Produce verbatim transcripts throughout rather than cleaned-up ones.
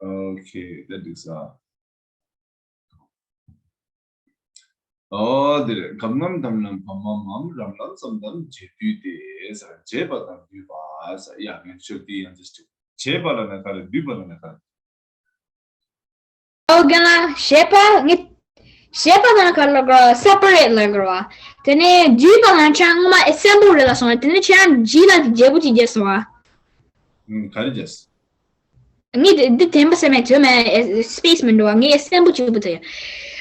Okay, that is uh, ཨོ་དེ་རེད། གམ་ངམ་དམ་ལམ་བམ་མ་མམ་རམ་ལམ་སམ་དམ་བྱེད་དུས་ཏེ་ཟེར། བྱེད་པ་དང་བསྡུས་པ་ཟེར། ཡ་ངས་ཤོད་དེ་ཡང་ཅི་ཞིག་བྱེད་པ་ལ་ན་ག་རེ། བསྡུས་པ་ལ་ན་ག་རེ། ཨོ་རྒན་ལགས། བྱེད་པ་ངས་བྱེད་པ་ལ་ན་ག་རེ་ལབ་དགོས་ར། སེ་པ་རེཊ་ལབ་དགོས་ར། དེ་ནས་བསྡུས་པ་ལ་ན་ཁྱེད་རང་སྔོན་མ་ཨེ་སེམ་བལ་རེད་ལབ་སོང་བ། དེ་ནས་ཁྱེད་རང་ཇི་ལ་དེ་བརྗེ་པོ་ཅིག་བརྗེས་སོང་བ། ཨུམ། ག་རེ་བརྗེས། ངས་འདི་འདི་བདེན་པ་སེམས་མེད་དོན་མེད། སི་པེ་སི་མི་འདུག་བ། ངས་སེམས་པོ་གཅིག་པུ་དེ་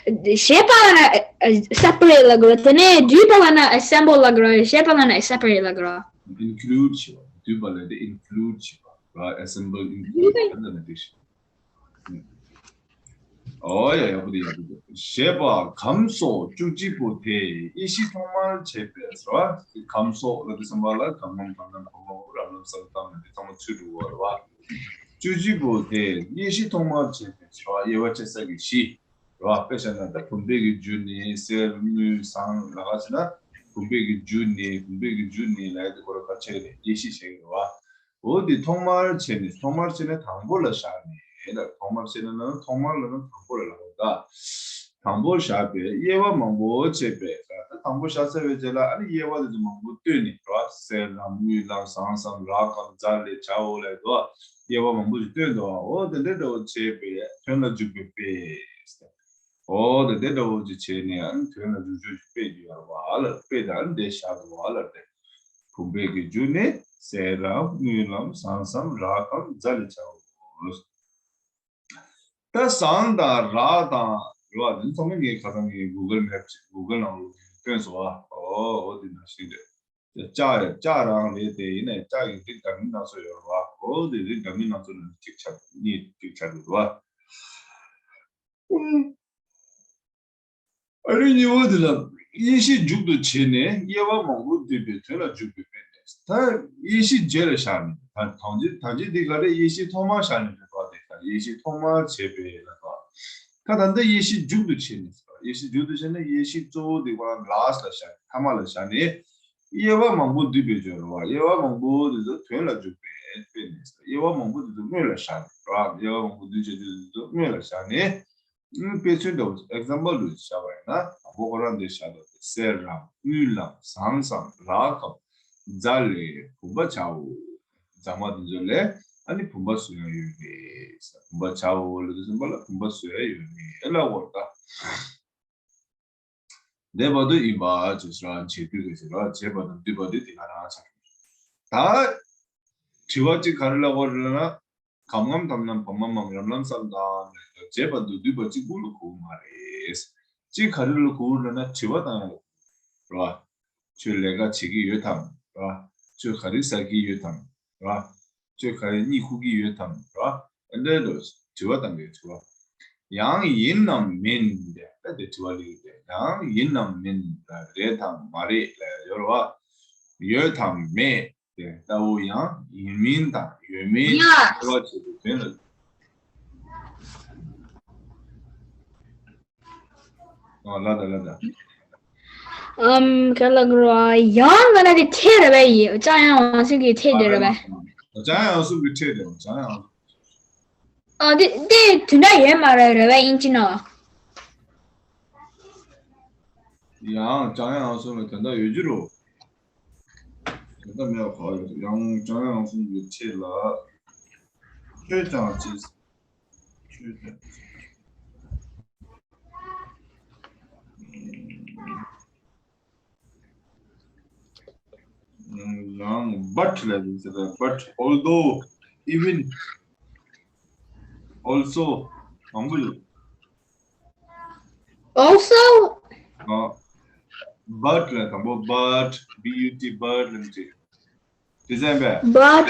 བྱེད་པ་ལ་ན་སེ་པ་རེཊ་ལབ་དགོས་ར། དེ་ནས་བསྡུས་པ་ལ་ན་ཨེ་སེམ་བལ་ལབ་དགོས་ར། བྱེད་པ་ལ་ན་ཨེ་སེ་པ་རེཊ་ལབ་དགོས་ར། ཨིན་ཀླུ་ཌི་བྱེད་པ། བསྡུས་པ་ལ་དེ་ཨིན་ཀླུ་ཌི་བྱེད་པ་ར། ཨེ་སེམ་བལ། ཨིན་ཀླུ་ཌི་བྱེད་པ་ལ་དེ་ཤི། ཨོ་ཡ། ཡག་པོ་འདུག་ཡག་པོ་འདུག་བྱེད་པ་གམ་སོགས་བཅུ་གཅིག་པོ་དེ་ཡེ་ཤེས་ཐོག་མར་བྱེད་པས་ཟེར་བ། གམ་སོགས་ལ་དེ་ཙམ་པ་ལ་གམ་ངམ་དམ་ལམ་བམ་མ་མམ་རམ་ལམ་སམ་དམ་ལ་དེ་ཚང་མ་ཚུད་འགྲོ་བ་རེད་བ། བཅུ་གཅིག་པོ་དེ་ཡེ་ཤེས་ཐོག་མར་བྱེད་པས་ཟེར་བ། དབྱེ་བ་ཕྱེ་ས་གི་བཞི་རེད་བ། དཔེ་བཞག་ན་ད་བུམ་པའི་གི་རྒྱུ་ནི་གསལ་དངོས་ཟང་ལ་ག་ཟེར་ན། བུམ་པའི་གི་རྒྱུ་ནི་བུམ་པའི་གི་རྒྱུ་ནི་ལ་དེ་ཁོ་ར་ག་ཆེ་ནི་ཡེ་ཤེས་ཆེ་གི་རེད་བ། འོ་དེ་ཐོག་མར་བྱས་ནས། ཐོག་མར་བྱས་ནས་དང་པོ་ལ་བཞག་ནས་ལ། ཐོག་མར་བྱས་ནས་ན་ཐོག་མར་ལ་ན་དང་པོ་ལ་ལ་འོ་ད། དང་པོ་བཞག་པས་དབྱེ་བ་མང་པོ་བྱས་པས། ད་དང་པོ་བཞག་ཚར་བའི་རྗེས་ལ་ཨ་ནི་དབྱེ་བ་དེ་ཚོ་མང་པོ་བཏོན་ནས་ར། གསལ་ལམ་དངོས་ལམ་ཟང་ཟམ་རགས་ཙམ་རྫ་ལས་བྱའོ་ལས་དོ། དབྱེ་བ་མང་པོ་ཞིག་བཏོན་འདུག་ཨོ་དེ་འདྲ་འདྲ་བོ་བྱས་པས་དོན་ལ་འཇུག་པའི་དཔེ། ཨོ་དེ་དེ་འདྲ་བོ་ཅིག་བྱས་ནས་ཨ་ནི་དོན་ལ་འཇུག་ཆོག་ཅིག་དཔེ་ཅིག་ཡོད་རེད་བ། ཨ་ལ་དཔེ་དང་དེ་བཞག་འདུག་ཨ་ལ་དེ། བུམ་པའི་གི་རྒྱུ་ནི་གསལ་ལམ་དངོས་ལམ་ཟང་ཟམ་རགས་ཙམ་རྫ་ལས་བྱའོ། ད་ཟང་དང་རགས་དང་རེད་བ། དེ་ཚང་མ་ངས་ཁ་སང་ངས་གུ་གལ་མེབ་ཅིག་གུ་གལ་ནང་ལོགས་ཀྱི་བཏོན་སོང་བ། ཨོ་ཨོ་དེ་ནང་བཞིན་རེད། ལྕགས་ལྕགས་རང་རེད་དེ། ཡིན་ནའི་ལྕགས་ཀྱི་རིགས་འདྲ་མིན་སྣ་ཚོགས་ཡོད་རེད་བ། ཨོ་དེ་རིགས་འདྲ་མིན་སྣ་ཚོགས་ནང་གཅིག་ཆགས། གཉིས་གཅིག་ཆགས་འདུག་བ། ཨ་རིའི་གཉིས་པོ་དེ་ལ་ཡེ་ཤེས་མཇུག་ཏུ་བྱས་ནས་དབྱེ་བ་མང་པོ་བསྡུས་པའི་དོན་ལ་འཇུག་པའི་དཔེ་སྟེ། ད་ཡེ་ཤེས་རྗེས་ལ་བཞག་ནས། ད་ཐང་ཅི་ཐང་ཅི་འདི་ག་རེ། ཡེ་ཤེས་ཐོག་མར་བཞག་ནས་རེད་པ། དེ་ད་ཡེ་ཤེས་ཐོག་མར་བྱས་པའི་ལ་དོ། ད་ད་ལྟ་ཡེ་ཤེས་མཇུག་ཏུ་བྱས་ནས། ཡེ་ཤེས་མཇུག་ཏུ་བྱས་ནས་ཡེ་ཤེས་གཙོ་བོ་དེ་ཁོ་རང་ལ་སི་ཊི་ལ་བཞག་ནས། ཐ་མ་ལ་བཞག་ནས། དབྱེ་བ་མང་པོ་བསྡུས་པའི་སྦྱོར་བ། དབྱེ་བ་མང་པོ་དེ་ཚོ་དོན་ལ་འཇུག་པའི་དཔེ་ནས། དབྱེ་བ་མང་པོ་དེ་ཚོ་དངོས་ལ་བཞག་ནས་ར། དབྱེ་བ་མང་པོ་བསྡུས་བྱས་དེ་ཚོ་དངོས་ལ་བཞག་ནས། ཨུམ། དཔེ་མཚོན་འདྲ་བོ་ཅིག་ཨེག་ཛམ་པལ་འདྲ་བོ་ཅིག་བཞག་པ་ཡིན་ན། དང་པོ་ཁོ་རང་འདི་བཞག་འདུག་སྟེ། གསལ་རང་དངུལ་ལམ་ཟངས་སམ་རག་གམ་རྫ་ལས་བུམ་པ་བྱའོ། རྫ་མ་དེ་ཚོ་ལས་ཨ་ནི་བུམ་པ་བཟོ་ཡ་ཡོད་རེད། བུམ་པ་བྱའོ་ལབ་དུས་ཙམ་པ་ལ་བུམ་པ་བཟོ་ཡ་ཡོད་རེད་ལབ་པ་རེད་ད། དེ་བར་དུ་ཡིན་པ་ཅེས་རང་བྱེད་དུས་ཀྱི་ཟེར་བ། བྱེད་པ་དང་བསྡུས་པ་དེ་དེ་ག་རང་ཆགས། ད་དྲི་བ་གཅིག་ག་རེ་ལབ་དགོས་རེད་ལབ་ན། གམ་ངམ་དམ་ལམ་བམ་མ་མམ་རམ་ལམ་སམ་དམ་ལབ་ན་བྱེད་པ་དང་བསྡུས་པ་གཅིག་པུ་ལ་གོ་གི་མ་རེད། གཅིག་ག་རེ་ལ་གོ་གི་རེད་ན་དྲི་བ་བཏང་ཡ་ལ་གོ་གི་རེད་བ། ཁྱོད་ལས་ཀ་བྱེད་ཀྱི་ཡོད་དམ་རེད་བ། ཁྱོད་ག་རེ་ཟ་གི་ཡོད་དམ་རེད་བ། ཁྱོད་ག་རེ་གཉིད་ཁུག་གི་ཡོད་དམ་རེད་བ། ཨ་འདྲ་འདྲ་དྲི་བ་བཏང་གི་དྲི་བ། ཡང་ཡིན་ནམ་མིན་ཏེ། ད་དེ་དྲི་བ་ལས་ཏེ། ཡང་ཡིན་ནམ་མིན་ལ་རེད་དམ་མ་རེད་ལ་ཡོད་རེད་བ། ཡོད་དམ་མེད། དེ་ལྟ་བུ་ཡང་ཡིན་མིན་དང་ཡོད་མིན་ཡ། དབྱེ་བ་བྱེད་པའི་དོན་ལ། ཨ་ལ་ད་ལ་ད། ཨམ། ག་ལ་གོ་ར། ཡང་ལ་ན་དེ་ཐད་རེད་པས། ཡི་ལྕགས་ཡང་འོང་སྲིད་ཀྱི་ཐད་དེ་རེད་པས། ལྕགས་ཡང་འོང་སྲིད་ཀྱི་ཐད་དེ། ལྕགས་ཡང་འོང་སྲིད། ཨ་དེ་དེ་དོན་དག་ཡོད་མ་རེད་རེད་པས་ཨིན་ཅི་ནོ། ཡང་ལྕགས་ཡང་འོང་སྲིད་ལ་དོན་དག་ཡོད་རྒྱུ་རེད། དེ་ལྟ་མེད་པ་ག་ཡོད། ཡང་ལྕགས་ཡང་གསུམ་གྱི་ཆེད་ལ། ཁྱོད་ཀྱང་ཅི། ཁྱོད་ཀྱང་། ཡང་། but ལབ་ཡིན་ཟེར། but, although, even, also མང་པོ་ཡོད། Also? ཨ། but ལ་དང་པོ་but, B U T, but ལ་འདི། དེ་ཚན་པས། But,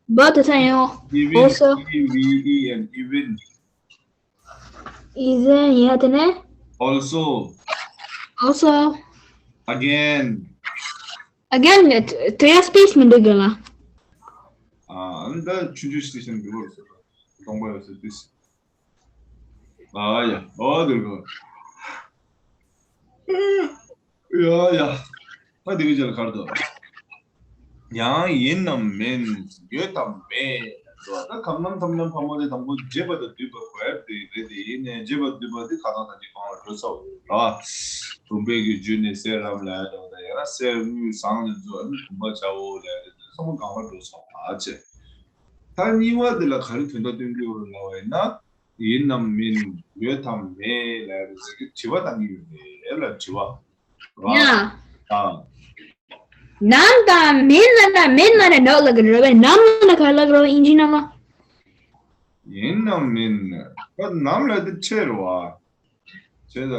but ཚན་ཡོང་། Even, also. E V E N, even. Even ཡ་དེ་ནས། Also. Also. Again. Again དེ་ཡ་སྤེ་སི་མི་འདུག་གི་ལ། ཨ་ནི་ད་ཆུང་ཆུང་སི་ཊེ་ཤན་གི་བར་སོ། སྟོང་པ་ཡོད་སྲིད་དེ། ཨ་ཡ། ཨོ་དེར་གོ། ཡ་ཡ། ད་དེ་གི་རྗེས་ལ་གར་དོ། ཡང་ཡིན་ནམ་མིན། ཡོད་དམ་མེད། ད་གང་ལམ་ཐམས་ལམ་ཕ་མ་དེ་དང་པོ་བྱེད་པ་དང་བསྡུས་པ་གོ་ཡ་དེ་རེད། དེ་ཡིན་ནའི་བྱེད་པ་བསྡུས་པ་དེ་ཁ་སང་ད་ཅིག་གོང་ལ་འགྲོ་ཚར་བ་རེད། བུམ་པའི་གི་རྒྱུད་ནས་སྲས་རབ་ལ་ཡ་དང་ད་ཡང་ན་སྲས་དངུལ་བཟང་ནས་འཛུགས་ཨ་ནི་བུམ་པ་བྱའོ་ལ་ཡ་དེ་ཚང་མ་གང་ལ་འགྲོ་ཚར་བ་བྱས། ད་གཉིས་པ་དེ་ལ་ག་རེ་དོན་དག་སྟོན་གྱི་ཡོད་རེད་ལབ་པ་ཡིན་ན། ཡིན་ནམ་མིན། ཡོད་དམ་མེད་ལབ་ཡ་དེ་ཟེར་གྱི་དྲི་བ་བཏང་གི་ཡོད་རེད་ལ། དྲི་བ་རེད་བ། ཡ། ཨ། ནམ་དང་མིན་ལ་ན་མིན་ལ་ན་ནོ་ལ་གི་རེད་བས། ནམ་ལ་ན་ག་ལ་གི་རེད་བས་ཨིན་ཇི་ནང་ལ། ཡིན་ནམ་མིན། ད་ནམ་ལ་དེ་ཕྲད་རེད་བ། བྱས་ཙང་།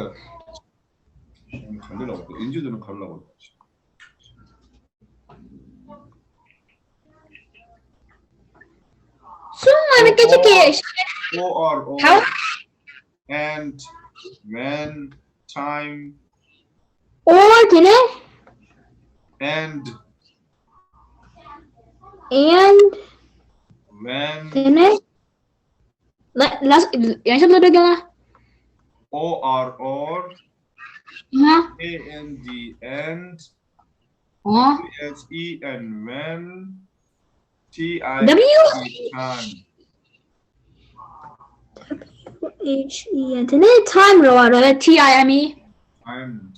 ག་འདྲ་ལབ་དགོས། ཨིན་ཇི་དུ་ན་ག་རེ་ལབ་དགོས། སུང་ང་ནི་སྐད་ཆ་སྐད། O R O, and, when, time, or དེ་ནས། And, and when དེ་ནས། ལ་ལ་ཡང་ཤ་ལ་འགྲོ་རྒྱུ་ན། O R O, ང་། A N D, and, ཨོ། T H E N, when, T I M E, W time. W H E N དེ་ནས་time རེད་བ། རེད་བས། T I M E. Time.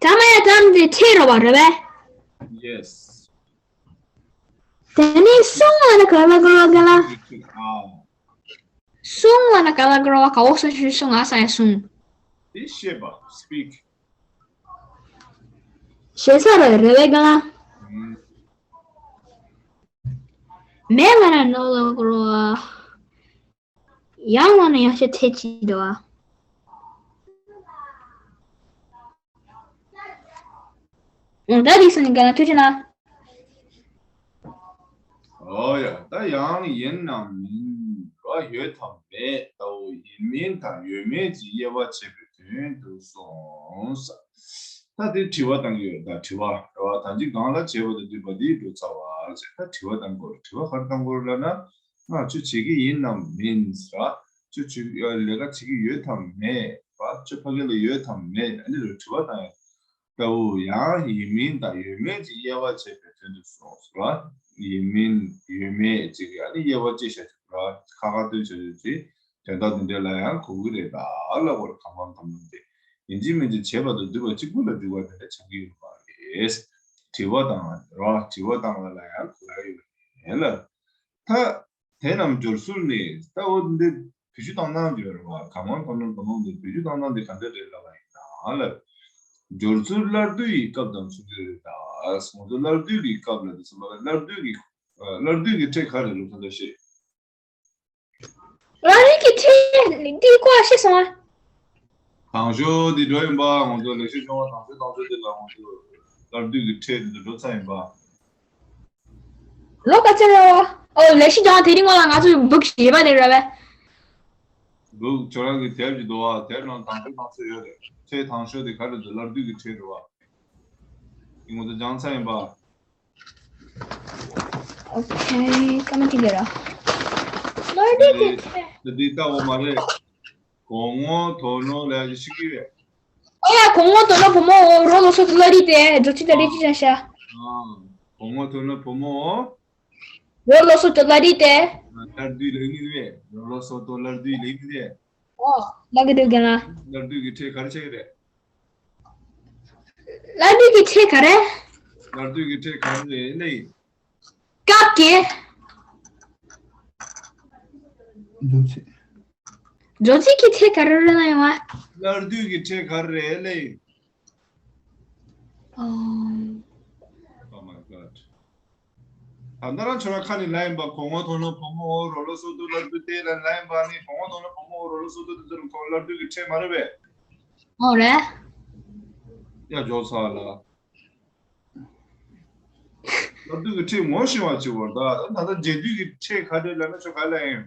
ད་མ་ཡ་time དེ་ཕྲད་རེད་བ། རེད་བས། Yes. དེ་ནས་སུང་ལ་ན་ག་ལ་གོ་ར་ག་ལ། སུང་ལ་ན་ག་ལ་གོ་ར་ག་འོ་སོ་ཞུ་སུང་ང་ས་ཡ་སུང་། དེ་བཤད་པ། Speak. ཞེ་ས་ར་རེ་བའི་ག་ལ། ཨུམ། མེད་ལ་ན་ནོ་ལ་གོ་ར། ཡང་ལ་ན་ཡང་ཤ་ཐེ་ཅི་དོ། ཨ། ད་རིགས་སུ་ནི་ག་ན་ཐུ་ཅི་ན། ཨོ་ཡ། ད་ཡང་ཡིན་ནམ་མིན་ར། ཡོད་དམ་མེད་ལྟ་བུ་ཡིན་མིན་དང་ཡོད་མེད་ཀྱི་དབྱེ་བ་ཕྱེ་བའི་དོན་དུ་གསུངས། ད་དེ་དྲི་བ་བཏང་གི་ཡོད། ད་དྲི་བ་ར་བ། ད་ཅི་གང་ལ་བྱས་པ་དང་བསྡུས་པ་འདི་འགྲོ་ཚར་བ་ཟེར། ད་དྲི་བ་བཏང་དགོས་རེད། དྲི་བ་ག་རེ་བཏང་དགོས་རེད་ལབ་ན། ང་ཁྱོད་བྱེད་ཀྱི་ཡིན་ནམ་མིན་ཟེར། ཁྱོད་བྱེད་ཀྱི་ལས་ཀ་བྱེད་ཀྱི་ཡོད་དམ་མེད་པ། ཁྱོད་ཕ་གི་ལ་ཡོད་དམ་མེད། ཨ་ནི་རུ་དྲི་བ་བཏང་ཡ་ལྟ་བུ་ཡང་ཡིན་མིན་དང་ཡོད་མེད་ཀྱི་དབྱེ་བ་ཕྱེ་བའི་དོན་དུ་གསུངས་སོ། ཡིན་མིན་ཡོད་མེད་ཅིག་གི་ཨ་ནི་དབྱེ་བ་ཕྱེ་བྱ་ཆོག་ར། ཁ་ཁ་སྟོན་བྱ་ཆོག་ཅིག་དོན་དག་འདི་འདྲ་ལ་ཡང་གོ་གི་རེད་ད་ལབ་དགོས་རེད། གང་མང་གང་མང་དེ་ཡིན་གཅིག་མིན་གཅིག་བྱས་པ་དང་བསྡུས་པ་གཅིག་པུ་ལ་འཇུག་པ་དེ་འདྲ་ཆགས་ཀྱི་ཡོད་མ་རེད། དྲི་བ་བཏང་བ་ར། དྲི་བ་བཏང་བ་ལ་ཡང་གོ་ཡ་ཡོད་རེད་ལ། ད། དེ་རྣམས་སྦྱོར་ཚུལ་ནི། ད་འོ་འདི་བེད་སྤྱོད་བཏང་སྟངས་ཀྱི་རེད་བ། གང་མང་གང་མང་གང་མང་འདི་བེད་སྤྱོད་བཏང་སྟངས་འདི་ག་འདྲ་རེད་ལབ་པ་ཡིན་ན་ལ། སྦྱོར་ཚུལ་སླར་བསྡུ་ཡི་སྐབས་དང་མཚུངས་ཀྱི་རེད་ད། ང་ཚོ་སླར་བསྡུ་གི་སྐབས་ལ་འདི་ཚོ་ལ་སླར་བསྡུ་གི་སླར་བསྡུ་གི་ཕྲད་ག་རེ་རེད་ལོ་ཚོད་ལ་ཤེས། སླར་བསྡུ་གི་ཕྲད་འདི་ཀོ་ཤེས་སོང་ཨ། དང་ཤོས་འདི་འགྲོ་ཡིན་པ། ང་ཚོ་ལས་གཞི་སྦྱོང་བ་དང་ཤོས་དང་ཤོས་འདི་ལ་ང་ཚོ་སླར་བསྡུ་གི་ཕྲད་འདི་འགྲོ་ཚར་ཡིན་པ། ལོ་ག་ཚོད་རེད་བ། ཨོ་ལས་གཞི་སྦྱང་དེ་རིང་ངོ་ལ་ང་ཚོའི་སྦུག་བཞི་པ་དེ་རེད་བས། སྦུག་ཁྱོད་རང་གི་དེབ་ཀྱི་འདུག་བ། དེབ་ནང་དང་ཤོས་དང་ཤོས་ཡོད་རེད། ཁྲིད་དང་ཤོས་དེ་ག་རེ་འདུག་སླར་བསྡུ་གི་ཁྲིད་རེད་བ། ངོ་ཚ་སྦྱང་ཚར་ཡིན་པ། ཨོ་ཁེ། ཀ་མ་ཅིག་ལས་ར། སླར་བསྡུ་གི་ཁྲིད། དེ་འདི་ལྟ་བུ་མ་རེད། གོང་ངོ་དོ་ནོ་ལས་ཀྱི་ཤི་གི་རེད། ཨོ་ཡ་གོང་ངོ་དོ་ནོ་བུ་མོ་འོ་རོ་ལོ་སོ་ཏུ་ལ་རི་དེ་འགྲོ་ཚུལ་ལ་རི་ཅི་ཅང་ཤ། གོང་ངོ་དོ་ནོ་བུ་མོ་འོ། རོ་ལོ་སོ་ཏུ་ལ་རི་དེ། སླར་བསྡུ་ལེགས་ནི་རེད། རོ་ལོ་སོ་ཏུ་སླར་བསྡུ་ལེགས་ནི་རེད། ཨོ་ལ་གི་དུ་གི་ན། སླར་བསྡུ་གི་ཁྲིད་ག་རེ་བྱེད་གི་རེད། སླར་བསྡུ་གི་ཁྲིད་ག་རེ། སླར་བསྡུ་གི་ཁྲིད་ག་རེ་རེད་ལེ། སྐབས་ཀྱི། འགྲོ་ཚིག་འགྲོ་ཚིག་གི་ཁྲིད་ག་རེ་རེད་ན་ཡོང་བ། སླར་བསྡུ་གི་ཁྲིད་ག་རེ་རེད་ལེ། ཨོ། Oh my God. ད་ལྟ་རང་ཁྱོད་རང་ཁ་ནས་ལབ་ཡིན་པ། གོང་ངོ་དོ་ནོ་བུ་མོ་འོ་རོ་ལོ་སོ་ཏུ་སླར་བསྡུ་དེ་ལ་ལབ་ཡིན་པ་ནི། གོང་ངོ་དོ་ནོ་བུ་མོ་འོ་རོ་ལོ་སོ་ཏུ་དེ་ཚོ་ཁོ་སླར་བསྡུ་གི་ཁྲིད་མ་རེད་པས། ཨོ་རེད། ཡ་འཇོག་ཚར་ལ། སླར་བསྡུ་གི་ཁྲིད་ངོ་ཤེས་པ་བྱེད་བར་ད། ད་ལྟ་རྗེས་ཟློས་ཀྱི་ཁྲིད་ག་རེ་ལབ་ན་ཁྱོད་ག་ལབ་ཡིན།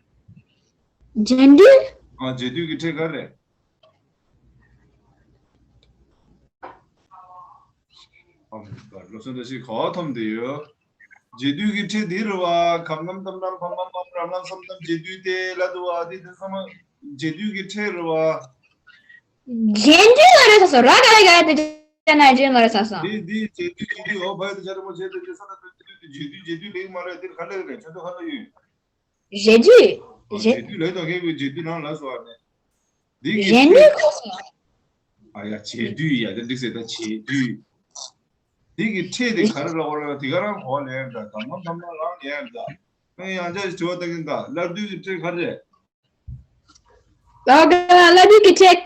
རྗེས་ཟློས། ཨ་རྗེས་ཟློས་ཀྱི་ཁྲིད་ག་རེ། ཨ་མ་ལོ་ཚོད་འདྲ་ཞིག་ག་བ་འཐོམ་བསྡད་ཡོད། རྗེས་བསྡུས་ཀྱི་ཕྲད་འདི་རེད་བ། གམ་ངམ་ཏམ་ནམ་བམ་མམ་མམ་རམ་ལམ་སམ་ཏམ་རྗེས་བསྡུས་ཏེ་ལབ་འདུག་བ། འདི་དེ་ཚང་མ་རྗེས་བསྡུས་ཀྱི་ཕྲད་རེད་བ། རྗེས་བསྡུས་ལ་རེད་ས་སོ་ར་ག་རེ་ག་རེ་དེ་ཅན་ན་རྗེས་ལ་རེད་ས་སོ། འདི་འདི་རྗེས་བསྡུས་རྗེས་བསྡུས་འོ་བ་ཡ་དེ་ཆ་རེ་མོ་བྱས་ཏེ་རྗེས་ས་ན་རྗེས་བསྡུས་རྗེས་བསྡུས་ལེགས་མ་རེད། འདིར་ག་ལེགས་རེད། ཁྱོད་ཚོ་ག་ལ་ཡོད། རྗེས་བསྡུས། ཨ། རྗེས་རྗེས་བསྡུས་ལ་ཡོད་དོ། ཁྱེད་ཀྱི་རྗེས་བསྡུས་ནང་ལ་སོ་ཨ་ནི། འདི་གི་རྗེས་བསྡུས་ཁོ་སོ། ཨ་ཡ་རྗེས་བསྡུས་ཡ་དེ་འགྲིག་ཟེར། ད་རྗེས་བསྡུས། འདི་གི་ཕྲད་དེ་ག་རེ་ལབ་དགོས་ལབ་ན་དེ་ག་རང་གོ་ལེན་ད་དང་མ་དང་མ་རང་ཡན་ད། ངས་ཡང་བསྐྱར་དྲི་བ་བཏང་གིན་ད། སླར་བསྡུ་གི་ཕྲད་ག་རེ་རེད། ལའོ་ག་ལ་སླར་བསྡུ་གི་ཕྲད།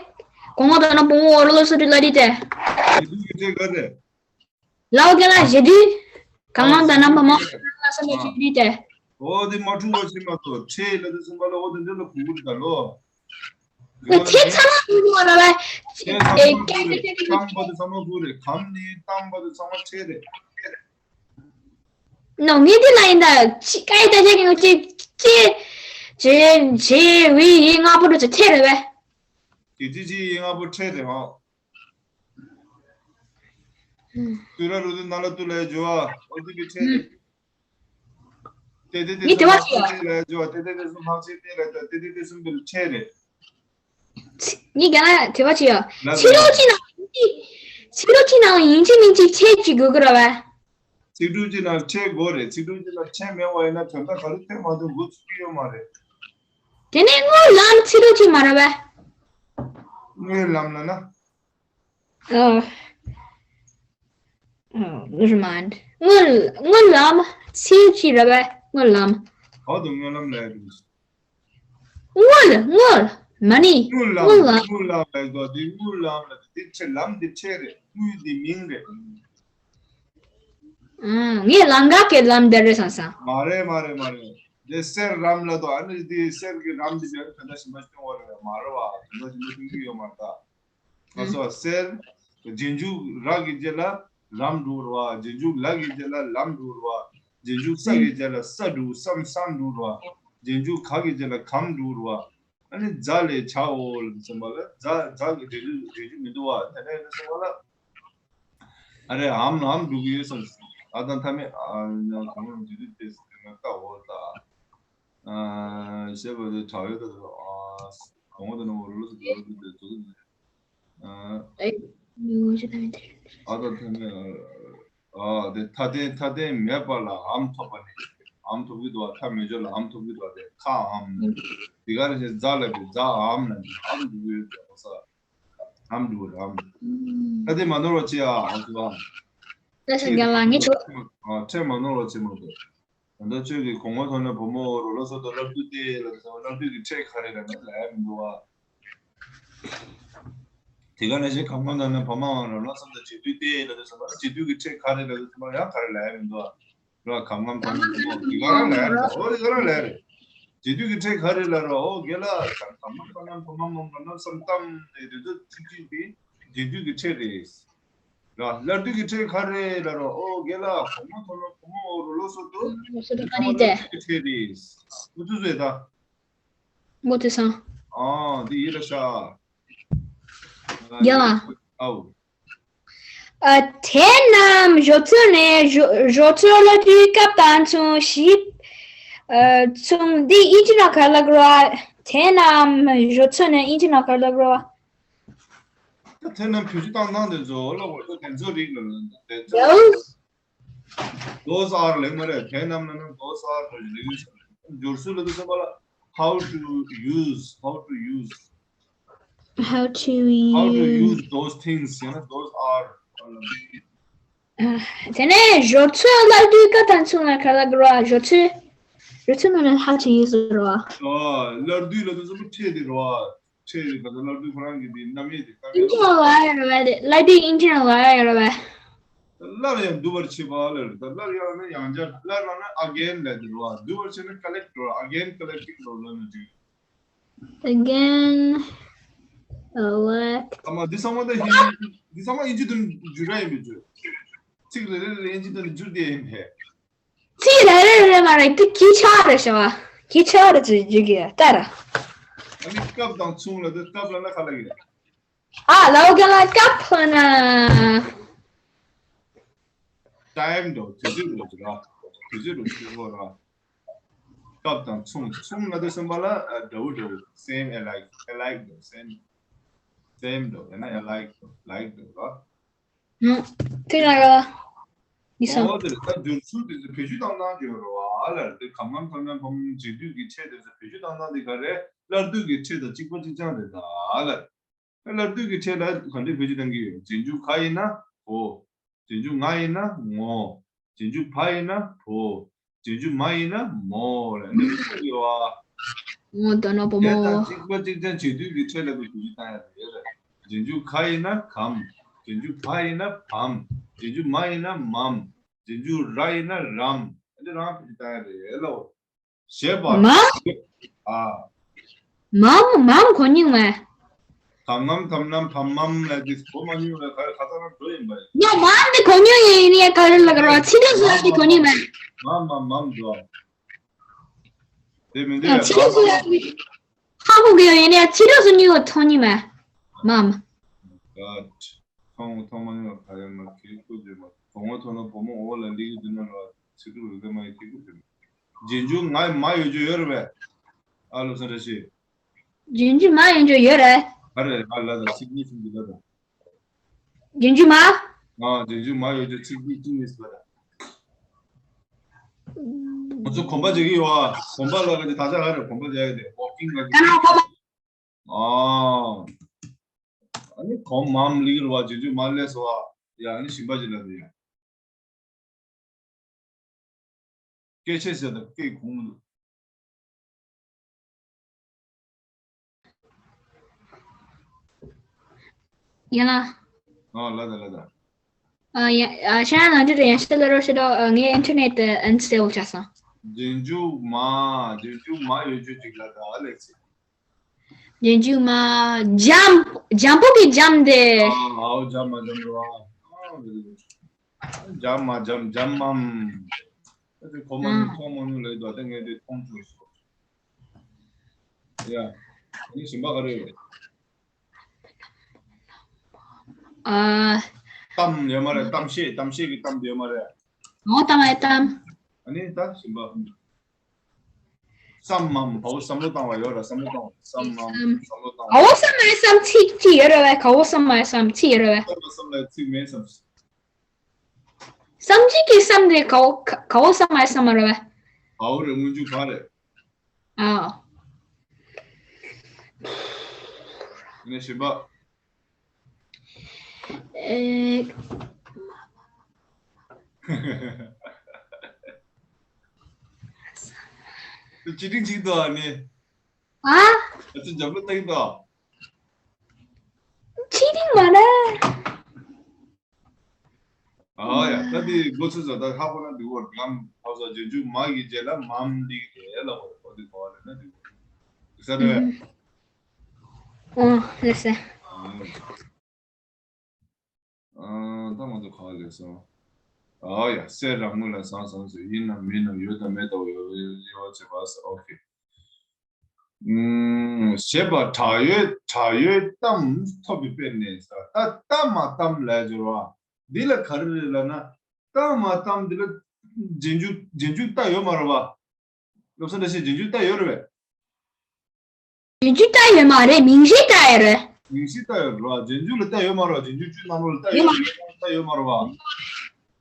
གོང་འོག་དང་ན་བུ་མོ་འོ་རོ་ལོ་སོ་དྲུག་སླར་བསྡུ་དེ། རྗེས་བསྡུ་གི་ཕྲད་ག་རེ་རེད། ལའོ་ག་ལ་རྗེས་བསྡུས། གང་ལ་ད་ན་བུ་མོ་ལ་སོ་ལ་རྗེས་བསྡུས་དེ། འོ་དེ་མ་འཁྲུག་པ་ཞིག་མ་གཏོགས་ཕྲད་ལ་དེ་གསུམ་པ་ལ་འོ་དེ་འདྲ་ལ་གོ་གི་རེད་ད་ལོ། ཁྱེད་ཚང་མ་གོ་གི་མ་རེད་པས། ཨེ་ཀ་ཀ་ཀ་ཀ་ཀ། གཏམ་པ་དེ་ཚང་མ་གོ་རེད། གམ་ནི་གཏམ་པ་དེ་ཚང་མ་ཕྲད་རེད། ནོ་ངས་འདི་ལ་ཡིན་ད་ཅི་ཀ་ཡི་ད་ཅི་ཀ་ཅི་ཅི་ཅི་ཅི་བི་ཡི་ལྔ་པོ་རུ་ཅི་ཕྲད་རེད་པས། ཅི་ཅི་ཅི་ཡི་ལྔ་པོ་ཕྲད་རེད་མ། ཏུ་ར་རུ་དུ་ན་ལ་ཏུ་ལ་ཡ་ཇོ་བ་འོ་དེ་བི་ཕྲད་རེད། ཏེ་ཏེ་ཏེ་ངས་དྲི་བ་ཞིག་ཡོད། ཏེ་ཏེ་ཏེ་གསུམ་ལྷག་ཆད་ཏེ་ལ་ཏེ་ཏེ་ཏེ་གསུམ་པོ་ཕྲད་རེད། ངས་རྒན་ལགས་དྲི་བ་ཞིག་ཡོད། ལ་ཚིག་གྲོགས་གཅིག་ནང་ཡིན་གཅིག་ཚིག་གྲོགས་གཅིག་ནང་ཡིན་གཅིག་མིན་གཅིག་ཕྲད་ཅིག་དགོས་ཀྱི་རེད་པས། ཚིག་གྲོགས་གཅིག་ནང་ཕྲད་དགོས་རེད། ཚིག་གྲོགས་གཅིག་ནང་ཕྲད་མེད་པ་ཡིན་ན་དོན་དག་ག་རེ་ཐོན་མ་ཐོན་འགོ་ཚུགས་ཀྱི་ཡོད་མ་རེད། དེ་ནས་སྔོན་ལམ་ཚིག་གྲོགས་གཅིག་མ་རེད་པས། སྔོན་ལམ་ལ་ན། ཨ། ཨ། རི་མན། སྔོན་སྔོན་ལམ་ཚིག་གཅིག་རེད་པས། སྔོན་ལམ། ག་དུ་སྔོན་ལམ་ལབ་ཡ་རེད། སྔོན་སྔོན་མ་ནི་སྔོན་ལམ། སྔོན་ལམ། སྔོན་ལམ་ལབ་དགོས་དེ་སྔོན་ལམ་ལ་དེ་ཕྲད་ལམ་དེ་ཕྲད་རེད། དངུལ་དེ་མིང་རེད། ཨ། ངས་ལམ་འགག་གི་ལམ་དེ་རེད་བསམ་སོང་། མ་རེད་མ་རེད་མ་རེད། དེ་གསེར་རམ་ལ་དོ་ཨ་ནི་དེ་གསེར་གྱི་རམ་དེ་བྱས་ན་དོན་དག་གཞན་པ་སྐྱོང་བ་རེད། མ་རེད་བ། དོན་དག་གཞན་པ་སྐྱོང་གི་ཡོད་མ་རེད་ད། ང་ཚོ་གསེར། རྗེས་འཇུག་ར་གི་རྗེས་ལ་རམ་འགྲོ་རེད་བ། རྗེས་འཇུག་ལ་གི་རྗེས་ལ་ལམ་འགྲོ་རེད་བ། རྗེས་འཇུག་ས་གི་རྗེས་ལ་ས་འགྲོ་སམ་སམ་འགྲོ་རེད་བ། རྗེས་འཇུག་ག་གི་རྗེས་ལ་གམ་འགྲོ་རེད་བ། ཨ་ནི་རྫ་ལས་བྱའོ་ལ་སེམས་པ་ལ་རྫ་རྫ་གི་འབྲས་རྒྱུ་འབྲས་རྒྱུ་མི་འདུག་བ། དེ་ནས་ལ་སེམས་པ་ལ། ཨ་རེ་འམ་ལ་འམ་འགྲོ་གི་ཡོད་སམ། ཨ་དང་མཐའ་མེད་ཨ་ཉ་གང་རུང་འབྲས་རྒྱུ་དེ་ཟེར་ན་ལྟ་འོ་ལྟ། ཨ་ཞེས་པ་དེ་དྲག་ཡོད་ད་ཨ་གོང་དུ་ནོ་རུ་ལུ་སུ་རུ་ལུ་དེ་ཚོ་དེ་ཨ་ཨ་དང་མཐའ་མེད་ཨ་དེ་མཐའ་རྟེན་མཐའ་རྟེན་མེད་པ་ལ་འམ་ཐོབ་པ་ནི་འམ་ཐོབ་ཀྱི་འདུག་བ། མཐའ་མེད་སྦྱོར་ལ་འམ་ཐོབ་ཀྱི་འདུག་བ། དེ་ཁ་འམ་དེ་ག་རེ་ཞེས་རྫ་ལ་དེ་རྫ་འམ་ལ་འམ་འགྲོ་གི་ཡོད་ད་ས། འམ་འགྲོ་རམ། ད་དེ་མ་ནོར་བ་ཅི་ཨ་ཨ་ཟུ་ཨ། ད་ཤ་རྒན་ལགས་ངས་ཆོག་ཨ་ཁྲེ་མ་ནོར་བ་ཅི་མ་གཏོགས། ད་ལྟ་ཁྱོད་ཀྱི་གོང་མ་ཐོག་ནས་བུ་མོ་རོ་ལོ་སོ་དོ་སླར་བསྡུ་སྟེ་ལ་དེ་སླར་བསྡུ་གི་ཕྲད་ག་རེ་ལ་ནི་ལ་ཡ་མི་འདུག་ཨ། དེ་ག་ནང་བཞིན་གང་གང་ན་ནི་བུ་མོའང་རོ་ལོ་སོ་དོ་རྗེས་བསྡུ་སྟེ་ལ་དེ་སོ་མ་རྗེས་བསྡུ་གི་ཕྲད་ག་རེ་ལ་དེ་སོ་མ་ཡང་ག་རེ་ལ་ཡ་མི་འདུག་ཨ། ར་གམ་ངམ་དང་དེ་ག་རང་ལ་ཡ་རེད། འོ་དེ་ག་རང་ལ་ཡ་རེད། རྗེས་བསྡུས་ཀྱི་ཕྲད་ག་རེ་ལ་རོ། འོ་དགེ་ལ་དང་གམ་ངམ་ཁ་ནམ་བུ་མ་མམ་ར་ནམ་སམ་གཏམ་དེ་དེ་ཚོ་ཚིག་གཅིག་གི་རྗེས་བསྡུས་ཀྱི་ཕྲད་རེད། ར་སླར་བསྡུ་གི་ཕྲད་ག་རེ་ལ་རོ། འོ་དགེ་ལ་གོང་མ་ཐོག་ལ་གོང་མ་འོ་རོ་ལོ་སོ་དོ། ལོ་སོ་དོ་ག་རེ་དེ། ཕྲད་རེད། འུ་ཚོ་ཟེར་ད། མོ་དེ་སང་། ཨ་དེ་ཡིད་ལ་ཤ། ཡ། ཨའོ། ཨ་དེ་རྣམས་ཞོར་ཚུལ་ནས་ཞོ་ཞོར་ཚུལ་སླར་བསྡུའི་སྐབས་དང་མཚུངས་ཤིག་ཨ་མཚུངས་འདི་ཨིན་ཇི་ནང་ག་ལ་གོ་ར། དེ་རྣམས་ཞོར་ཚུལ་ནས་ཨིན་ཇི་ནང་ག་ལ་གོ་ར། ད་དེ་རྣམས་བེད་སྤྱོད་བཏང་སྟངས་དེ་ཚོ་ལ་གོ་ཚོ་དེ་ཚོ་རིགས་ལ་དེ་ཚོ། Those are ལེགས་མ་རེད། དེ་རྣམས་ལ་ནི་those are ལ་ལེགས་ཡོད་ཟེར། སྦྱོར་ཚུལ་ལ་དུ་སེམས་པ་ལ་how to use, how to use, how to use, how to use those things, you know, those are. དེ་ནས་སྦྱོར་ཚུལ་སླར་བསྡུའི་སྐབས་དང་མཚུངས་ལ་ག་ལ་གོ་ར། སྦྱོར་ཚུལ། སྦྱོར་ཚུལ་ནང་ནས་how to use ར། ཨ་སླར་བསྡུ་ལ་དུ་སེམས་པ་ཕྲད་དེ་ར། ཕྲད་རེད། ད་ལྟ་སླར་བསྡུ་ཁོ་རང་གི་དེ་རྣམ་དབྱེ་དེ་ལྟ་ཨིན་ཇི་ནང་ལ་ཡོད་རེད་པས། དེ་སླར་བསྡུ་ཨིན་ཇི་ནང་ལ་ཡོད་རེད་པས། སླར་ཡང་བསྡུ་བར་བྱེད་པ་ལ་རེད། ད་སླར་ཡང་ན་ཡང་བསྐྱར། སླར་ལ་ན་again ལ་དེ་རེད་བ། བསྡུ་བར་བྱེད་ན་collect རེད་བ། Again collecting རེད་ལ་ན་དེ། Again collect. ཨ་མ་འདི་ཚང་མ་ད་ཧིན་འདི་ཚང་མ་ཨིན་ཇི་དུ་འགྱུར་ར་ཡིན་པའི་བརྗོད། ཚིག་རེ་རེ་རེ་ཨིན་ཇི་དུ་འགྱུར་དེ་ཡིན་པས། ཚིག་རེ་རེ་རེ་མ་རེད། དེ་གི་ཆ་རེ་ཤ་བ། གི་ཆ་རེ་ཚུལ་རྒྱུ་གི་ལྟར། ཨ་ནི་སྐབས་དང་མཚུངས་ལ་དེ་སྐབས་ལ་ན་ག་ལ་གི། ཨ་ལའོ་ག་ལ་སྐབས་ལ་ན། time འགྲོ་དུས་ཚོད་འགྲོ་གི་ར། བེད་སྤྱོད་རུ་ཚུད་དགོས་ར། སྐབས་དང་མཚུངས། མཚུངས་ལབ་དུས་ཙམ་པ་ལ་ཨ་འདྲ་བོ་འདྲ་བོ། same, alike, alike འདྲ་བོ། same, same འདྲ་བོ། ཡང་ན་alike འདྲ་བོ། like འདྲ་བོ་ར། ཧུམ། དེ་ལ་ཡོད། ཡིན་སོང་། འོ་དེ་རེད། ད་སྦྱོར་ཚུལ་དེ་ཚོ་བེད་སྤྱོད་བཏང་སྟངས་ཀྱི་ཡོད་རེད་བ། ཨ་ལ་དེ་གམ་ངམ་ཐམ་ངམ་བམ། རྗེས་ཟློས་ཀྱི་ཕྲད་དེ་ཚོ་བེད་སྤྱོད་བཏང་སྟངས་དེ་ག་རེད། སླར་ཟློས་ཀྱི་ཕྲད་དང་གཅིག་པ་གཅིག་རྐྱང་རེད་ད། ཨ་ལ། སླར་ཟློས་ཀྱི་ཕྲད་ལ་ག་འདྲས་བེད་སྤྱོད་གཏང་གི་ཡོད། རྗེས་འཇུག་ག་ཡིན་ན་གོ། རྗེས་འཇུག་ང་ཡིན་ན་ངོ་། རྗེས་འཇུག་བ་ཡིན་ན་བོ། རྗེས་འཇུག་མ་ཡིན་ན་མོ་ལ་འདི་ཡོད་བ། ངོ་དོ་ན་བུ་མོ། དེ་དང་གཅིག་པ་གཅིག་རྐྱང་རྗེས་ཟློས་ཀྱི་ཕྲད་ལ་བེད་སྤྱོད་བཏང་ཡ་རེད། རྗེས་འཇུག་ག་ཡིན་ན་གམ། རྗེས་འཇུག་བ་ཡིན་ན་བམ། རྗེས་འཇུག་མ་ཡིན་ན་མམ། རྗེས་འཇུག་ར་ཡིན་ན་རམ། འདི་རང་བེད་སྤྱོད་བཏང་ཡ་རེད་ལོ། ཞེས་པ། མ། ཨ། མམ། མམ་གོ་མྱོང་མེད། གམ་ངམ་ཐམ་ངམ་བམ་མམ་ལ་དེ་གོ་མ་མྱོང་བའི་ག་རེ་ཁ་ཚ་ན་འགྲོ་ཡིན་པ་ཡིན། ཡ་མམ་དེ་གོ་མྱོང་ཡིན། ཡིན་ཡ་ག་རེ་ལ་ག་རེ་བ་ཚིག་རིས་སུ་ཡ་དེ་གོ་མྱོང་མེད། མམ་མམ་མམ་འགྲོ། དེ་མི་འདུག་ཡ་ཚིག་རིས་སུ་ཡ་དེ་ཧ་གོ་གི་ཡོད། ཡིན་ཡ་ཚིག་རིས་སུ་མྱོང་བ་མཐོང་མྱོང་མེད། མམ། God། མཐོང་མཐོང་མ་མྱོང་བ་ག་རེ་མ་གི་ཁུ་ཇེ་མ་གོང་བ་མཐོང་ན་བུ་མོ་འོག་ལ་ལི་གི་དུ་ན་ལ་ཚིག་རིས་སུ་མ་ཡི་གི་ཁུ་ཇེ་མ། རྗེས་འཇུག་ང་མ་ཡོད་རྒྱུ་ཡོད་རེད་པས། ཨ་ལོ་སན་ར་ཤི། རྗེས་འཇུག་མ་ཡོད་རྒྱུ་ཡོད་རེད། ཨ་རེ་ཨ་ལ་ད་ཚིག་གཉིས་གསུམ་གྱི་ལ་ད། རྗེས་འཇུག་མ། ཨ་རྗེས་འཇུག་མ་ཡོད་རྒྱུ་ཚིག་གཉིས་གཅིག་གཉིས་སུ་ལ་ད། ང་ཚོ་གོམ་པ་རྒྱག་གི་ཡོད་ཨ། གོམ་པ་ལ་ག་ཅི་ད་ཆ་ག་རེ་གོམ་པ་རྒྱག་གི་དེ་ཝོག་ཀིང་ལ་ག་ན་གོམ་པ། ཨ། ཨ་ནི་གོམ་མམ་ལིག་ར་བ་རྗེས་འཇུག་མ་ལས་སོ་ཨ། ཡ་ཨ་ནི་ཞིམ་པ་ཅིག་ལ་དེ་ཡ། སྐད་ཆ་ཟེར་ན་སྐད་གོང་མི་འདུག་ཡང་ན། ཨ་ལ་ད་ལ་ད། ཨ་ཡ་ཨ་ཤ་ན་འདི་དེ་ཡང་ཤ་ལ་རོ་ཤ་དོ། ཨ་ངའི་ཨིན་ཊར་ནེཊ་དེ་ཨན་སི་ཊེ་བལ་ཆགས་སོང་། རྗེས་འཇུག་མ། རྗེས་འཇུག་མ་ཡོད་རྒྱུ་ཅིག་ལ་ད་ལེགས་སི། རྗེས་འཇུག་མ། འཇམ། འཇམ་པོ་གི་འཇམ་དེ། ཨ་ཨའོ་འཇམ་མ་འཇམ་རོ་ཨ། ཨ་very good། འཇམ་མ་འཇམ་འཇམ་མམ། ཨ་དེ་གོ་མ་མྱོང་མཐོང་མ་མྱོང་ལེགས་འདུག་ཨ་དེ་ངས་དེ་མཐོང་བཅུག་སོང་། ཡ། ཨ་ནི་ཞིམ་པ་ག་རེ་ཡོད། ཨ། གཏམ་ཡོད་མ་རེད། གཏམ་བཤད། གཏམ་བཤད་ཀྱི་གཏམ་དེ་ཡོད་མ་རེད། ངོ་གཏམ་ཨེ་གཏམ། ཨ་ནི་ད་ཞིམ་པ། བསམ་མམ། བའོ་བསམ་བློ་བཏང་བ་ཡོད་ར། བསམ་བློ་བཏང་བ། བསམ་མམ། བསམ་བསམ་བློ་བཏང་བ། བའོ་བསམ་མ་བསམ་ཚིག་གཅིག་ཡོད་ར་བས། གའོ་བསམ་མ་བསམ་ཚིག་ཡོད་ར་བས། བསམ་བསམ་ལ་ཚིག་མེད་བསམ། བསམ་གཅིག་གི་བསམ་དེ་གའོ་གའོ་བསམ་མ་བསམ་མ་ར་བས། བའོ་རེད། སྔོན་འཇུག་ག་རེད། ཨ། ནས་ཞིམ་པ། ཨེ། ཅི་ཏིང་ཅིག་ཏོ་ཨ་ནི། ཨ། ཨ་ཅི་འཇམ་ལོ་ཏིང་ཏོ། ཅི་ཏིང་མ་རེད། ཨ་ཡ། ད་དེ་འགོ་ཚུགས་ས་ད་ཧ་གོ་ན་འདུག་གོ། ལམ་ཧ་ས་རྗེས་འཇུག་མ་གི་རྗེས་ལ་མམ་ལིག་དེ་ལ་གོ་རེ་གོ་དེ་གོ་བ་ལེན་ན་འདུག་གོ། ས་རེད། ཨོ་ལེ་སེ། ཨ་ད་ང་ཚོ་ག་ལེ་སོང་། ཨ་ཡ། སེ་རང་ངོས་ལ་བཟང་བཟང་ཟེར། ཡིན་ནམ་མིན་ནམ་ཡོད་དམ་མེད་དམ་ཡོད་ཡོད་བྱེད་པ་ཟེར། ཨོ་ཁེ། ཞེས་པ་དྲག་ཡོད་དྲག་ཡོད་གཏམ་ཐོབ་པའི་དཔེར་ན་ཟེར། ད་ལྟ་མ་གཏམ་ལ་སྦྱོར་བ་འདི་ལ་ག་རེ་རེད་ལབ་ན། ལྟ་མ་གཏམ་འདི་ལ་རྗེས་འཇུག་རྗེས་འཇུག་ལྟ་ཡོད་མ་རེད་བ། བློ་བཟང་བཀྲ་ཤིས། རྗེས་འཇུག་ལྟ་ཡོད་རེད་བས། རྗེས་འཇུག་ལྟ་ཡོད་མ་རེད། མིང་གཞི་ལྟ་ཡོད་རེད། མིང་གཞི་ལྟ་ཡོད་རེད་བ། རྗེས་འཇུག་ལ་ལྟ་ཡོད་མ་རེད་བ། རྗེས་འཇུག་བཅུ་ནང་ལོགས་ལ་ལྟ་ཡོད་ཡོད་མ་རེད། ལྟ་ཡོད་མ་རེད་བ།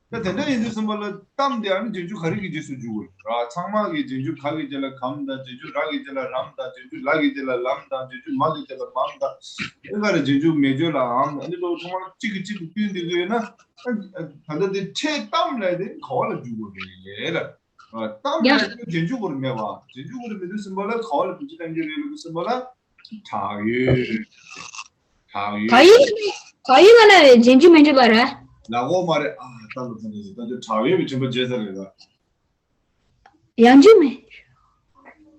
ད་དེ་འདྲ་ཡིན་དུས་ཙམ་པ་ལ་གཏམ་དེ་ཨ་ནི་རྗེས་འཇུག་ག་རེ་གི་རྗེས་སུ་འཇུག་དགོས་རེད་བ། ཚང་མ་གི་རྗེས་འཇུག་ག་གི་རྗེས་ལ་གམ་དང་། རྗེས་འཇུག་ར་གི་རྗེས་ལ་རམ་དང་། རྗེས་འཇུག་ལ་གི་རྗེས་ལ་ལམ་དང་། རྗེས་འཇུག་མ་གི་རྗེས་ལ་མམ་དང་། ཨེ་ག་རེ་རྗེས་འཇུག་མེད་བརྗོད་ལ་འམ། ཨ་ནི་ལོ་ཚང་མ་གཅིག་གིས་གཅིག་ལ་བསྟུན་བསྡད་ཀྱི་ཡོད་ན། ཨ་ད་ལྟ་དེ་ཕྲད་གཏམ་ལས་དེ་ག་བ་ལ་འཇུག་དགོས་རེད་ལ། གཏམ་ཡ། ལ་རྗེས་འཇུག་སྐོར་མེད་པ། རྗེས་འཇུག་སྐོར་མེད་དུས་ཙམ་པ་ལ་ག་བ་ལ་བེད་སྤྱོད་གཏང་གི་རེད་ལབ་དུས་ཙམ་པ་ལ་དྲག་ཡོད། དྲག་ཡོད། དྲག་ཡོད། དྲག་ཡོད་ལ་ན་རྗེས་འཇུག་མི་འཇུག་པ་རེད། ལ་གོ་མ་རེད། ཨ་ད་ལོ་ཚང་རེད། ད་ཅོ་དྲག་ཡོད་པའི་དྲན་པ་བརྗེད་ས་རེད་ད། ཡང་འཇུག་མི།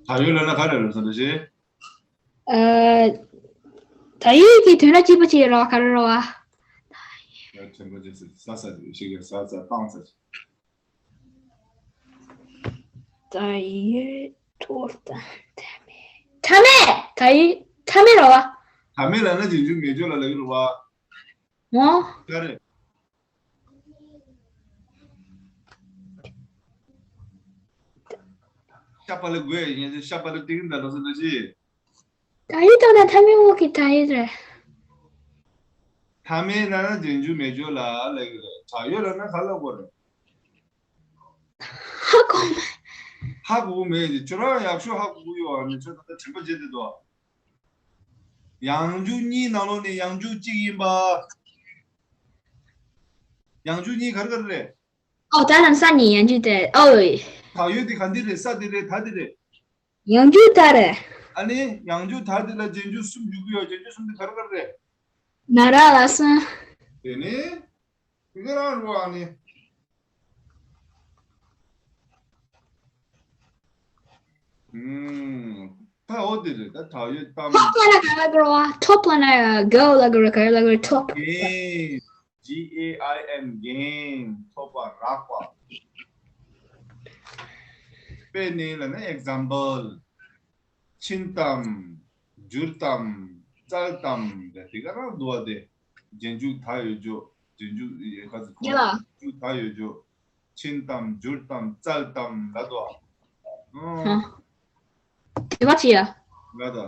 དྲག་ཡོད་ལ་ན་ག་རེ་རེད་ཚང་རེད་ཞེ། ཨ། དྲག་ཡོད་ཀྱི་དོན་ར་གཅིག་པ་ཅིག་ར་ག་རེ་ར་བ། ཡ་དྲན་པ་བརྗེད་ས་ས་ས་ཞིག་གི་ས་ས་བཏང་ས་ཞིག་ད་ཡོད་ཐོག་ད་ཐ་མེད། ཐ་མེད། ད་ཡོད་ཐ་མེད་ར་བ། ཐ་མེད་ལ་ན་རྗེས་འཇུག་མེད་བརྗོད་ལ་ལ་ཡོད་ར་བ། ངོ་། ག་རེ། ཤ་པ་ལ་དགོས་ཡིན་ཤ་པ་ལ་ཏིག་འདྲ་ལོ་སོ་ད་ཞི། ད་ཡོད་ད་ད་ཐ་མའི་འོག་གི་ད་ཡོད་རེད། ཐ་མའི་ནང་ན་རྗེས་འཇུག་མེད་འཇོག་ལ་ལ་གི་རེད། ད་ཡོད་ལ་ན་ག་ལ་གོ་རེད། ཧ་གོ་མེད། ཧ་གོ་མེད་ཅི་ཁྱོད་རང་ཡག་ཤོས་ཧ་གོ་གི་ཡོད་ཨ་ནི་ཁྱོད་ད་ལྟ་དྲན་པ་བརྗེད་དེ་འདུག་ཡང་འཇུག་གཉིས་ནང་ལོགས་ནས་ཡང་འཇུག་གཅིག་ཡིན་པ། ཡང་འཇུག་གཉིས་ག་རེ་ག་རེ་རེད། ཨོ་ད་ལམ་ས་ནི་ཡང་འཇུག་དེ་ཨོ། ད་ཡོད་དེ་ག་འདི་རེད་ས་འདི་རེད་ད་འདི་རེད། ཡང་འཇུག་ད་རེད། ཨ་ནི་ཡང་འཇུག་ད་འདི་ལ་རྗེས་འཇུག་གསུམ་འཇུག་གི་ཡོད་རྗེས་འཇུག་གསུམ་འདི་ག་རེ་ག་རེ་རེད། ན་ར་ལ་སོན། དེ་ནི། དེ་ག་རང་རུ་ཨ་ནི། ད་འོ་དེ་རེད་ད་ད་ཡོད་ད། ཐོབ་ལ་ག་ལ་གོ་བ་ཐོབ་ལ་ན་གོ་ལ་གོ་ར་ག་ལ་གོ་ཐོབ། Gain G A I N gain ཐོབ་པ་རག་པ། དཔེ་ནི་ལ་ན་example ཕྱིན་ཏམ། འགྱུར་ཏམ། བཙལ་ཏམ་དེ་ག་རང་འདུག་བ་དེ། རྗེས་འཇུག་ད་ཡོད་འཇོག་རྗེས་འཇུག་ཡོད་ཁ་ཚིག་ཁོ་ཡ། རྗེས་འཇུག་ད་ཡོད་འཇོག་ཕྱིན་ཏམ་འགྱུར་ཏམ་བཙལ་ཏམ་ལ་དོ། ཨ། དེ་བ་ཅི་ཡ། ལ་དོ།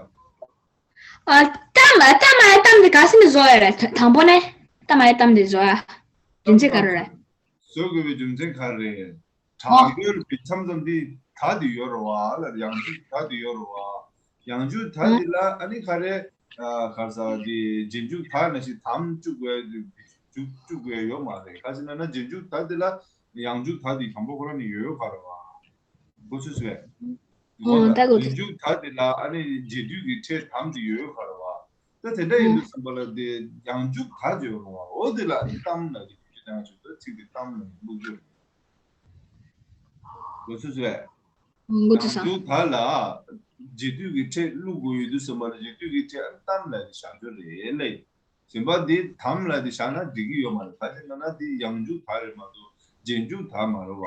ཨ། ཏམ་ཨ་ཏམ་ཨ་ཏམ་དེ་ག་སི་ནས་བཟོ་ཡ་རེད་དང་པོ་ནས་ཏམ་ཨ་ཏམ་དེ་བཟོ་ཡ། རྒྱུ་མཚན་ག་རེ་རེད། བཟོ་དགོས་པའི་རྒྱུ་མཚན་ག་རེ་རེད། ཨོ། དྲག་ཡོད་པའི་མཚམས་མཚམས་འདི་ད་དེ་ཡོད་རེད་བ་ལ་ཡང་འཇུག་ད་དེ་ཡོད་རེད་བ། ཡང་འཇུག་ད་འདི་ལ་ཨ་ནི་ག་རེ། ཨ། ག་རེ་ཟ་འདི་རྗེས་འཇུག་ད་ན་ཞིག་དམ་བཅུག་དགོས་བཅུག་བཅུག་དགོས་ཡོད་མ་རེད། ག་ཅི་ན་ན་རྗེས་འཇུག་ད་འདི་ལ་ཡང་འཇུག་ད་འདི་དང་པོ་ཁོ་རང་ནས་ཡོད་ཡོད་ག་རེད་བ། འགོ་ཚུགས་སུ་བས། ཨོ་ད་འགོ་ཚུགས། རྗེས་འཇུག་ད་འདི་ལ་ཨ་ནི་རྗེས་དུས་ཀྱི་ཕྲད་དམ་འདི་ཡོད་ཡོད་ག་རེད་བ། ད་དེ་འདྲ་ཡིན་དུས་ཙམ་པ་ལ་དེ་ཡང་འཇུག་ག་ཅིག་ཡོད་རུང་བ་འོ་དེ་ལ་ཨི་གཏམ་ལ་དེ་རྒྱུ་དང་ཆུ་ཚོད་ཚིག་དེ་གཏམ་ལ་བླུག་རྒྱུ་རེད། འགོ་ཚུགས་སུ་བས། འགོ་ཚུགས་སོང་། ཡང་འཇུག་ད་ལ་རྗེས་དུས་ཀྱི་ཕྲད་བླུག་དགོས་ཡོད་དུས་ཙམ་པ་ལ་རྗེས་དུས་ཀྱི་ཕྲད་གཏམ་ལ་དེ་བཞག་རྒྱུ་རེད་ལེ། གཞན་པ་འདི་དམ་ལ་དེ་བཞག་ན་འགྲིག་གི་ཡོད་མ་རེད། ད་ཅི་ན་ན་དེ་ཡང་འཇུག་ད་རེད་མ་གཏོགས་རྗེས་འཇུག་ད་མ་རེད་བ།